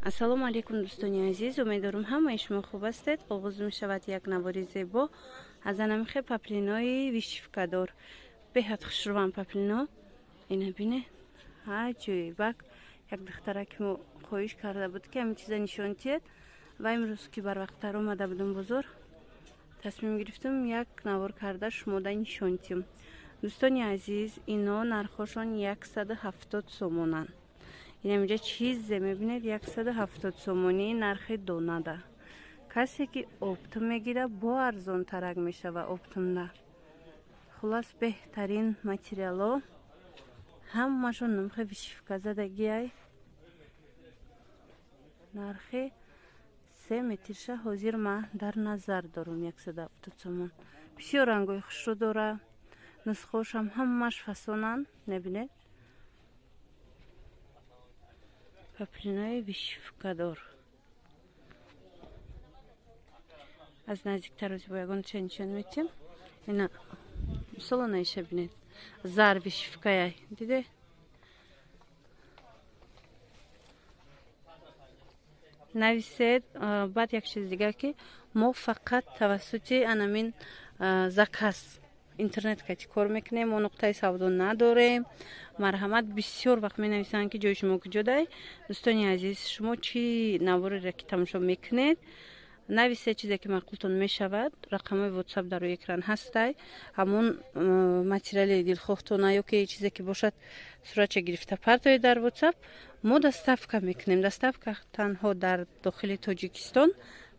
Ассалому алайкум дӯстони азиз, умедворам ҳамаи шумо хуб ҳастед. Оғоз мешавад як навори зебо аз анамихе паплинои вишивкадор. Беҳад хушрӯван паплино. Ина бине, аҷоибак. Як духтараки мо хоҳиш карда буд, ки ҳамин чиза нишон диҳед ва имрӯз ки барвақттар омада будам бозор, тасмим гирифтам як навор карда шумода нишон диҳам. Дӯстони азиз, ино нархошон 170 сомонанд. Инаминҷа чизе мебинед, 170 сомонӣ нархи донада. Касе ки оптом мегира, бо арзонтарак мешава оптомда. Хулас, беҳтарин материало, ҳамашон намхи вишивка задагиай. Нархи 3 метрша ҳозир ма дар назар дорам 170 сомон. Бисёр рангои хушрӯ дора, нусхошам ҳамаш фасонанд, мебинед. Паплинои вишивкадор. Аз наздиктар бо ягон ча нишон метиҳем. Ина мисоло наиша бинед. Зар вишивкаяй. Диде? Нависед. Баъд як чиз дигар, ки мо фақат тавассути анамин заказ интернет кати кор мекунем, мо нуқтаи савдо надорем. Марҳамат, бисёр вақт менависанд, ки ҷои шумо куҷодай. Дӯстони азиз, шумо чӣ навореро ки тамошо мекунед, нависед чизе ки маъқултон мешавад. Рақамҳои WhatsApp дар рӯи экран ҳастай. Ҳамон материали дилхоҳтона ё ки чизе ки бошад, суратча гирифта партоед дар WhatsApp. Мо доставка мекунем. Доставка танҳо дар дохили Тоҷикистон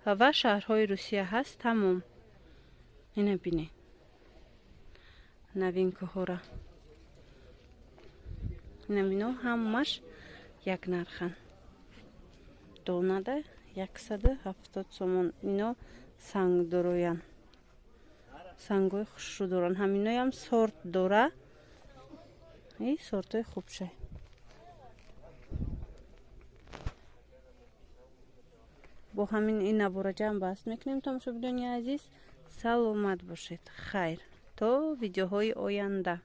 ва шаҳрҳои Русия ҳаст. Тамом. Ина бинед новинкаҳора. Инамино ҳамаш як нархан. Донада 170 сомон. Ино сангдороян, сангҳои хушрӯ доранд. Ҳаминоям сорт дора. И сортҳои хубшай. Бо ҳамин ин навора ҷамъ баст мекунем, тамошобинони азиз. Саломат бошед. Хайр, то видеоҳои оянда.